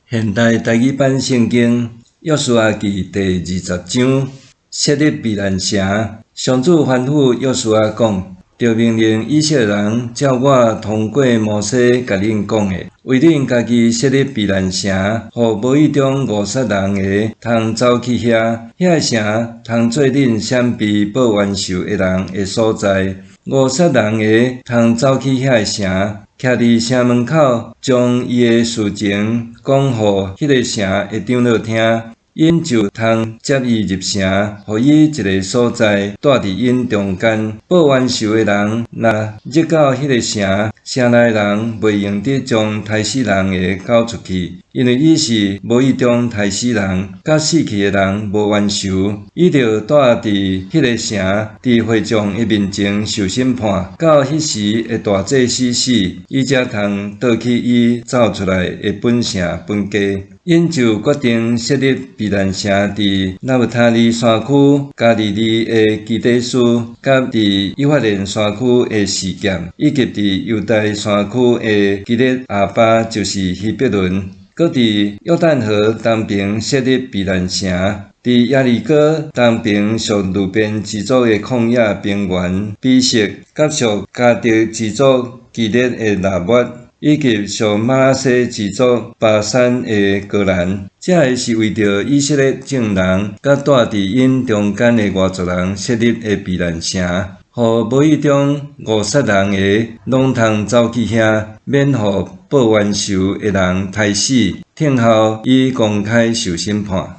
現代台語版聖經約書亞記第二十章，設立避難城。上主吩咐約書亞講：著命令以色列人照我通過摩西共恁講的，為恁家己設立避難城，予無意中誤殺人的通走去遐。遐个城通做恁閃避報冤仇的人的所在。誤殺人的通走去遐个城，徛佇城門口，將伊的事情講予彼个城的長老聽，𪜶就通接伊入城，予伊一个所在，蹛佇𪜶中間。報冤仇的人若入到彼个城，城內人袂用得將刣死人的趕出去，因為伊是無意中刣死人，佮死去的人無冤仇。伊著蹛佇彼個城，佇會眾的面前受審判，到彼時的大祭司死，伊才通倒去伊走出來的本城本家。𪜶就決定設立避難城，佇拿弗他利山區加利利的基底斯，佮佇以法蓮山區的示劍，以及佇猶大山區的基列亞巴，就是希伯崙。閣佇約旦河東爿設立避難城，佇耶利哥東爿屬流便支族的曠野平原比色，佮屬迦得支族基列的喇末，以及屬瑪拿西支族巴珊的歌蘭。這个是為著以色列眾人，佮蹛佇𪜶中間的外族人設立的避難城，予無意中誤殺人的，攏通走去遐，免予報冤仇的人刣死，聽候伊公開受審判。